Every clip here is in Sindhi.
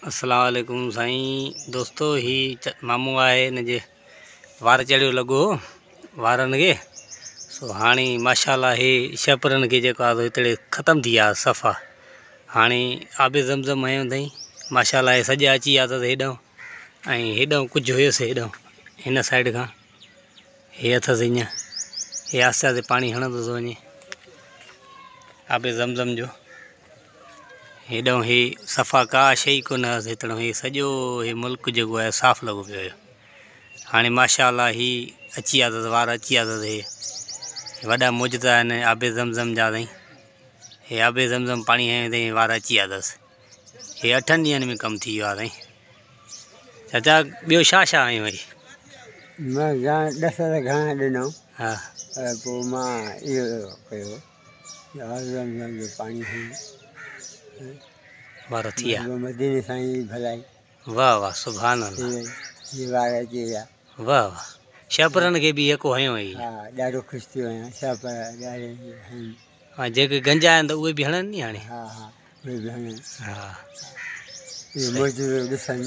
اسلام عليڪم سائين دوستو هي مامو آهي هن جي وار چڙهيو لڳو هو وارن کي سو هاڻي ماشاءالله هي شهپرن کي جيڪو آهي هتڙي ختم ٿي ويا صفا هاڻي آب زمزم هنيو اٿئي ماشاءالله هي سڄا اچي ويا اٿس هيڏانهن ۽ هيڏانهن ڪجهه هيس هيڏانهن هن سائيڊ کان هي اٿس هيئن هي آهستي آهستي پاڻي هڻندو ٿو وڃي آب زمزم جو هيڏانهن هي صفا ڪا شيء ڪونه هئس هتڙو هي سڄو هي ملڪ جيڪو آهي صاف لڳو پيو هيو هاڻي ماشاء الله هي اچي ويا اٿس وار اچي ويا اٿس هي وڏا معجزا آهن آب زمزم جا سائين هي آب زمزم پاڻي هنيو اٿئي وار اچي ويا اٿس هي اٺن ڏينهن ۾ ڪم ٿي ويو آهي سائين چاچا ٻيو ڇا ڇا هنيو اٿئي؟ مان جان ڏس ته گهڻا ڏنو ها پر پوء مان اهو ڪيو آب زمزم جو پاڻي هنيو وار ٿي ويا مديني سائين جي ڀلائي واه واه سبحان الله هي وار اچي ويا واه واه شهپرن کي به يڪو هنيو هي ها ڏاڍو خوش ٿيو آهيان شهپر ڏاڍي هنيم ها جيڪي گنجا آهن ته اهي به هڻن ني هاڻي ها ها اهي به هڻن ها اهي معجزو ڏسن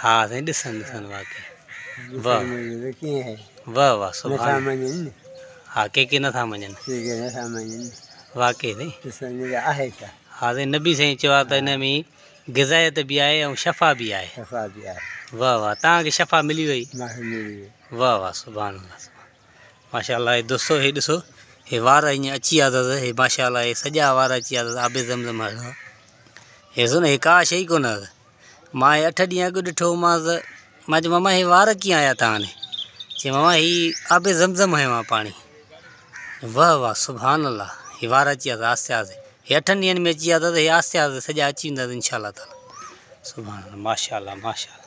ها سائين ڏسن ڏسن واقعي واه معجزو ڪيئن آهي واه واه سبحان نٿا مڃن ها ڪي ڪي نٿا مڃن ڪي ڪي نٿا مڃن واقعي سائين ڏسن ته آهي ڇا ها سائين نبي سائين چيو آهي ته ان ۾ غذائيت به آهي ۽ شفا به آهي شفا به آهي واه واه توهان کي شفا ملي وئي مون کي ملي وئي واه واه سبحان الله سبحان ماشاءالله هي دوستو هي ڏسو هي وار ائين اچي ويا اٿس هي ماشاءالله هي سڄا وار اچي ويا اٿس آب زمزم هي ڏسو نه هي ڪا شيء ڪونه اٿس مان هي اٺ ڏينهن اڳ ڏٺو هومانس مان چيو ماما هي وار ڪيئن آيا تهان ڏي چي ماما هي آب زمزم هنيو آ پاڻي واه واه سبحان الله هي وار اچي ويا اٿس آهستي آهستي هي اٺن ڏينهن ۾ اچي ويا اٿس هي آهستي آهستي سڄا اچي ويندا انشاءالله تعالي سبحان الله ماشاءالله ماشاءالله.